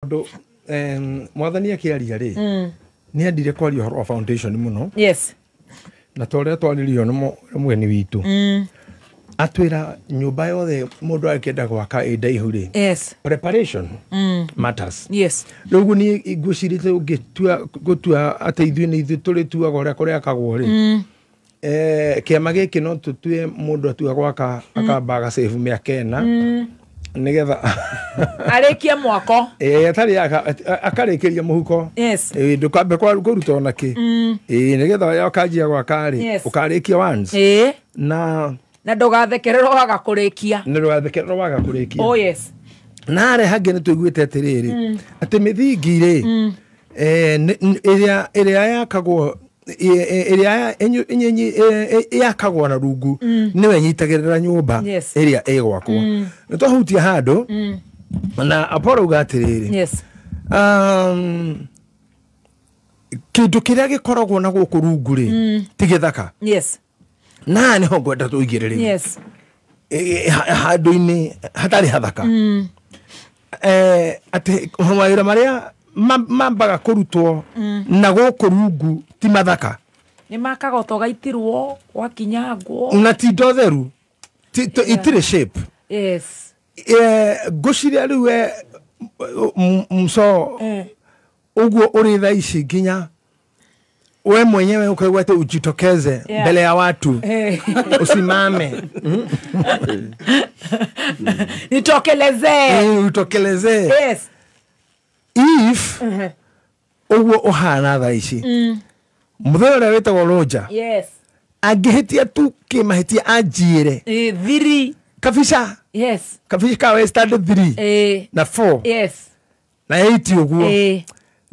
Tondũ mwathani akĩaria rĩ, nĩ endire kwaria ũhoro wa foundation mũno. Na ta ũrĩa twaririo nĩ mũgeni witũ, atwĩra nyũmba yothe mũndũ angĩenda gwaka ĩ ndaihu rĩ, preparation matters. Rĩu ũguo niĩ ngwĩcirĩtie ũngĩtua gũtua atĩ ithuĩ nĩ ithuĩ tũrĩtuaga ũrĩa kũrĩakagwo rĩ, kĩama gĩkĩ no tũtue mũndũ atua gwaka akamba agasave mĩaka 4 nĩgetha arĩkie mwako. Atarĩ akarĩkĩria mũhuko. Ndũkambe kũruta ona kĩ. Nĩgetha ũkanjia gwaka rĩ, ũkarĩkia once. Na na ndũgathekererwo waga kũrĩkia. Nĩ ndũgathekererwo waga kũrĩkia. Oh yes. Na harĩa hangĩ nĩ tũiguĩte atĩrĩrĩ, atĩ mĩthingi rĩ, ĩrĩa yakagwo ĩrĩa yakagwo na rungu nĩwe ĩnyitagĩrĩra nyũmba ĩrĩa ĩgwakwo. Nĩ twahutia handũ na Apollo auga atĩrĩrĩ, kĩndũ kĩrĩa gĩkoragwo na gũkũ rungu rĩ, ti gĩthaka. Na nĩho ngwenda tũigĩrĩre. Handũ-inĩ hatarĩ hathaka. Atĩ mawĩra marĩa mambaga kũrutwo na gũkũ rungu ti mathaka. Nĩ makaga ũtogaitirwo, gwakinyangwo. Na ti indo theru. Itirĩ shape. Ngũciria rĩu we, mso, ũguo ũrĩ thaa ici nginya we mwenyewe ukaigua ati ujitokeze mbele ya watu. Usimame. Nitokelezee. Utokelezee. If ũguo ũhana thaa ici, mũthenya ũrĩa wĩtagwo Roger, angĩhĩtia tu kĩmahĩtia anjiĩre. 3. Kabisa. Kabisa ka we stand 3. Na 4. Na 8 ũguo.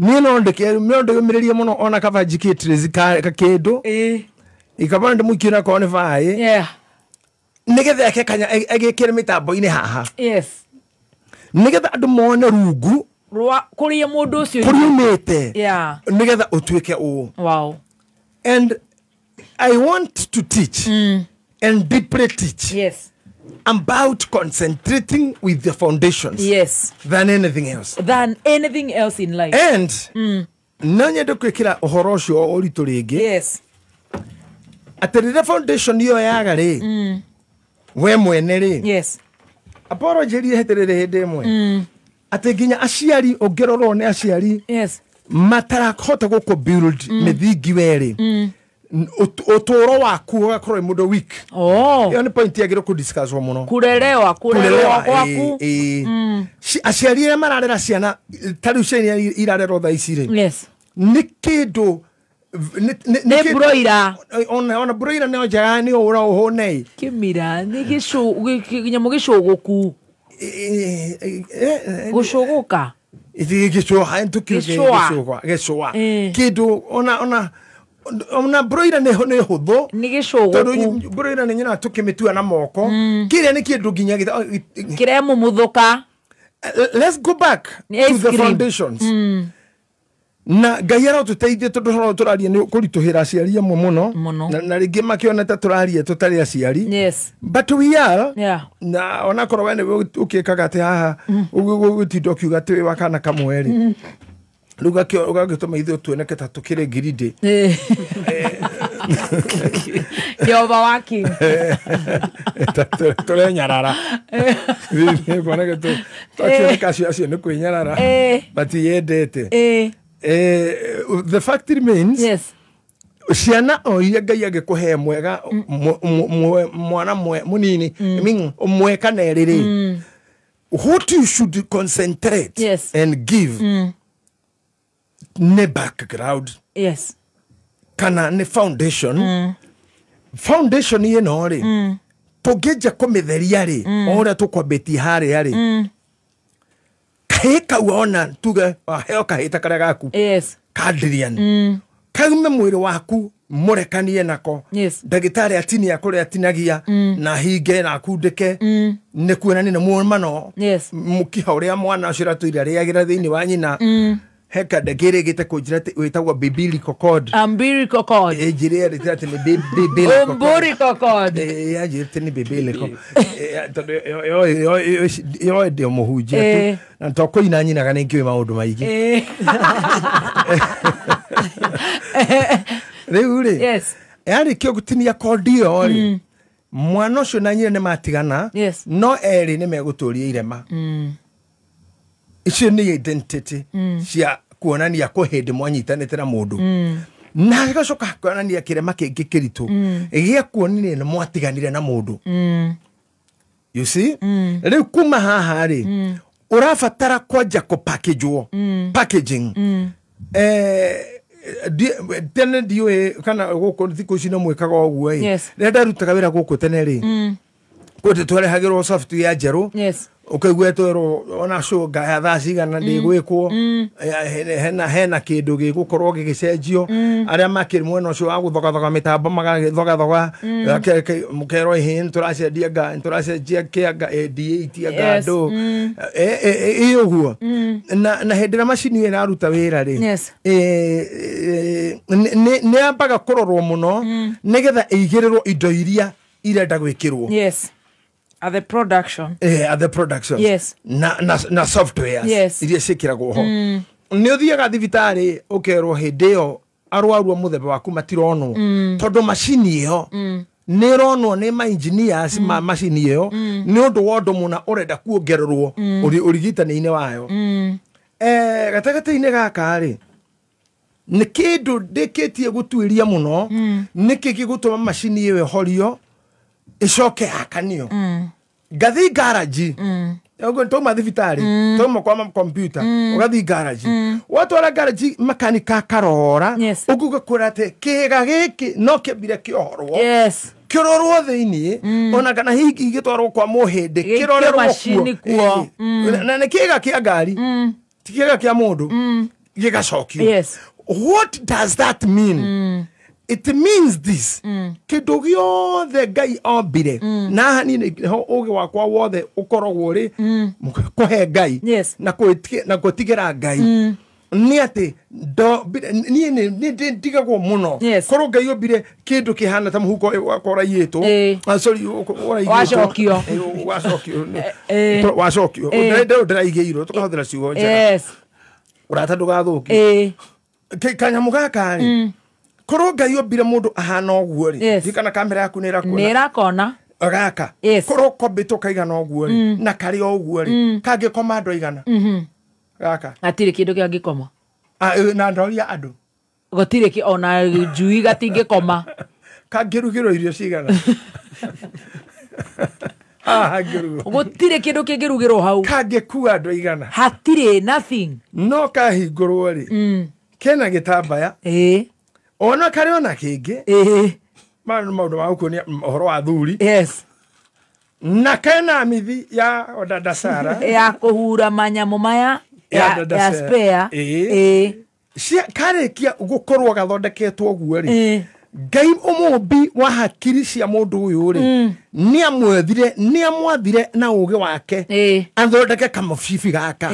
Niĩ no ndĩũmĩrĩrie mũno ona kaba njikĩte ka kĩndũ. Ikaba ndĩmũikie na korwo nĩ baĩ. Nĩgetha eke kanya agĩkĩre mĩtambo-inĩ haha. Nĩgetha andũ mone rungu rwa kũrĩa mũndũ ũcio kũrĩa umĩte. Nĩgetha ũtuĩke ũũ. Wow. And I want to teach and deeply teach about concentrating with the foundations than anything else. Than anything else in life. And no nyende kwĩkĩra ũhoro ũcio ũritũ rĩngĩ. Atĩ rĩrĩa foundation ĩyo yaga rĩ, we mwene rĩ, Apollo njĩrire hĩtĩrĩrĩ hĩndĩ ĩmwe. Atĩ nginya aciari ũngĩrorwo nĩ aciari matarakũhota gũkũ build mĩthingi werĩ, ũtũũro waku ũgakorwo wĩ mũndũ weak. Ĩyo nĩ point yagĩrĩirwo kũdiscusswo mũno. Kũrerewa, kũrerwo Kũrerewa, gwaku. Aciari arĩa mararera ciana, ta rĩu ciana iria irarerwo thaa ici rĩ, nĩ kĩndũ, Nĩ nĩ kĩndũ broiler. Ona broiler nĩ njega, nĩ ũra ũhũne. Kĩmira, nĩ nyamũ gĩcũgũku. Gũcũgũka. Iti gĩcũa, nĩ tũkiuge Gĩcũa. gĩcũa, gĩcũa. Kĩndũ, ona broiler nĩ hũthũ. Nĩ gĩcũgũku. Tondũ broiler nĩ nyonaga tũkĩmĩtua na moko. Kĩrĩa nĩ kĩndũ nginya Kĩremũmũthũka. Let's go back Nĩ ice to the cream. foundations. Na Ngai arotũteithie tondũ ũhoro tũraria nĩ kũritũhĩra aciari amwe mũno. Mũno. Na rĩngĩ makĩona ta tũraria tũtarĩ aciari. But we are. Na onakorwo we nĩwe ũkĩkaga atĩ haha, ũgũtinda ũkiuga atĩ wĩ wa kana kamwe rĩ. Rĩu ũgagĩtũma ithuĩ tuoneke ta tũkĩrĩ ngirindĩ. Jehova waki. Ta tũrenyarara. Kuoneke twakĩoneka acio nĩ kwĩnyarara. Matiyendete. The fact remains, ciana o iria Ngai angĩkũhe mwega, mwana mũnini, I mean, ũmwe kana erĩ rĩ, what you should concentrate and give nĩ background kana nĩ foundation. Foundation ĩno rĩ, tũngĩnja kũmĩtheria rĩ, o ũrĩa tũkwambĩtie harĩa rĩ, kahĩĩ kau ona tuge waheo kahĩĩ ta karĩa gaku Kadrian. Kaume mwĩrĩ waku mũrekanie nako. Ndagĩtarĩ atinia kũrĩa atinagia, na hinge na akundĩke. Nĩ kuonania nĩ muomano. Mũkiha ũrĩa mwana ũcio ũratũire arĩagĩra thĩinĩ wa nyina. Heka ndagĩrĩgĩte kũnjĩra atĩ wĩtagwo biblical cord. Umbilical cord. Ĩnjĩre atĩ nĩ biblical cord. Umbilical cord. Yanjĩrĩte nĩ biblical. Tondũ yoĩ ndĩ mũhunjia tu. Na to kũina nyinaga nĩ ngĩũĩ maũndũ maingĩ. Rĩu rĩ. Yes. Yarĩkia gũtinia kondi ĩyo rĩ. Mwana ũcio na nyina nĩ matigana. Yes. No erĩ nĩ megũtũria irema. Icio nĩ identity cia kuonania kwĩ hĩndĩ mwanyitanĩte na mũndũ. Na gĩgacoka kuonania kĩrema kĩngĩ kĩritũ gĩa kuonania nĩ mwatiganire na mũndũ. You see? Rĩu kuma haha rĩ, ũrabatara kwanja kũpackagwo. Packaging. Tene ndiũĩ kana gũkũ thikũ ici no mwĩkaga ũguo ĩ. Yes. Rĩrĩa ndarutaga wĩra gũkũ tene rĩ, kũndũ twarehagĩrwo software njerũ. Yes. Ũkaigua twerwo ona cũnga ya thaa cigana ndĩgwĩkwo, hena kĩndũ gĩgũkorwo gĩgĩcenjio, arĩa makĩrĩ mwena ũcio wa gũthogathoga mĩtambo magagĩthogathoga, mũkerwo ĩhĩ nĩtũracenjia nga nĩtũracenjia kĩanga D8 anga ndũ ĩ ũguo. Na hĩndĩ ĩrĩa macini ĩyo ĩraruta wĩra rĩ, Yes. nĩ yambaga kũrorwo mũno nĩgetha ĩigĩrĩrwo indo iria irenda gwĩkĩrwo. Yes. At the production. At the production. Yes. Na softwares. Yes. Iria ciĩkĩragwo ho. Nĩ ũthiaga thibitarĩ ũkerwo hĩndĩ ĩyo arwaru a mũthemba waku matironwo. Tondũ macini ĩyo nĩ ĩronwo nĩ ma engineers ma macini ĩyo nĩ ũndũ wa ũndũ mũna ũrenda kuongererwo ũrigitani-inĩ wayo. Gatagatĩ-inĩ gaka rĩ, nĩ kĩndũ ndĩkĩtie gũtuĩria mũno, nĩkĩ gĩgũtũma macini ĩyo ĩhorio ĩcoke yakanio. Ngathi garage. Ũguo twauma thibitarĩ, twauma kwa computer, ũgathiĩ garage. Watwara garage makanika akarora, Yes. ũguo ũgakora atĩ kĩga gĩkĩ no kĩambire kĩohorwo. Yes. Kĩrorwo thĩiniĩ, ona kana hihi gĩtwarwo kwa mũhĩndĩ, Gĩikio kĩrorerwo kuo. macini kuo. Na nĩ kĩga kĩa ngari, ti kĩga kĩa mũndũ, gĩgacokio. Yes. What does that mean? It means this. Kĩndũ gĩothe Ngai ombire, na haha niĩ nĩho ũgĩ wakwa wothe ũkoragwo ũrĩ kũhe Ngai. Yes. Na gwĩtigĩra Ngai. Nĩ atĩ niĩ nĩ ndigagwo mũno. Yes. Korwo Ngai ombire kĩndũ kĩhana ta mũhuko ũyũ wakwa ũraiyĩtwo. Sorry, ũraiyĩtwo. Wacokio. Wacokio. Wacokio. Ndĩraigĩirwo, tũkahũthĩra ciugo njega. Yes. Ũrata ndũgathũkie. Kanyamũ gaka rĩ, korwo Ngai ombire mũndũ ahana ũguo rĩ, Yes. ndirikana kamera yaku nĩ ĩrakuona. Nĩ ĩrakona. Gaka. Yes. Korwo kombĩtwo kaigana ũguo rĩ, na karĩ o ũguo rĩ, kangĩkoma andũ aigana? Gaka. Hatirĩ kĩndũ kĩangĩkoma. Na ndoria andũ. Gũtirĩ ona njui gatingĩkoma. Kangĩrugĩrwo irio cigana? Haha hangĩrugwo. Gũtirĩ kĩndũ kĩngĩrugĩrwo hau. Kangĩkua andũ aigana? Hatirĩ, nothing. No kahingũrwo rĩ, kena gĩtambaya. Ona karĩ ona kĩngĩ. Maya nĩ maũndũ ma gũkuonia ũhoro wa athuri. Yes. Na kena mithi ya dada Sara. Ya kũhura manyamũ maya Ya dada ya Sara. spare. Karĩkia gũkorwo gathondeketwo ũguo rĩ, Ngai ũmũmbi wa hakiri cia mũndũ ũyũ rĩ, nĩamwathire na ũgĩ wake athondeke kamũcibi gaka.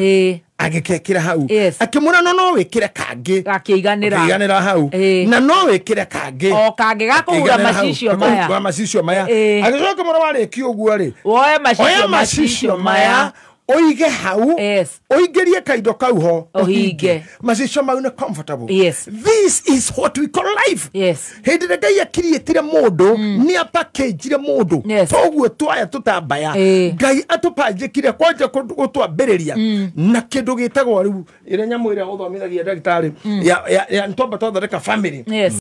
Agĩkekĩra hau. Yes. Akĩmwĩra no wĩkĩre kangĩ. Gakĩiganĩra. Gakĩiganĩra hau. Na no wĩkĩre kangĩ. O kangĩ gakũhura Gakĩiganĩra hau. macicio maya. Gakũhura macicio maya. Agĩcoka mũra warĩkia ũguo rĩ, Woe oya macicio macicio maya, ũige hau, Yes. ũingĩrie kaindo kau ho, Ũhinge. Macicio mau nĩ comfortable. Yes. This is what we call life. Yes. Hĩndĩ ĩrĩa Ngai akiriĩtire mũndũ, nĩ apakĩnjire mũndũ. Yes. Toguo twaya tũtambaya. Ngai atũpanjĩkire kwanja gũtwambĩrĩria na kĩndũ gĩtagwo rĩu ĩrĩa nyamũ ĩrĩa ũthomithagia ndagĩtarĩ ya nĩtwamba twathondeka family. Yes.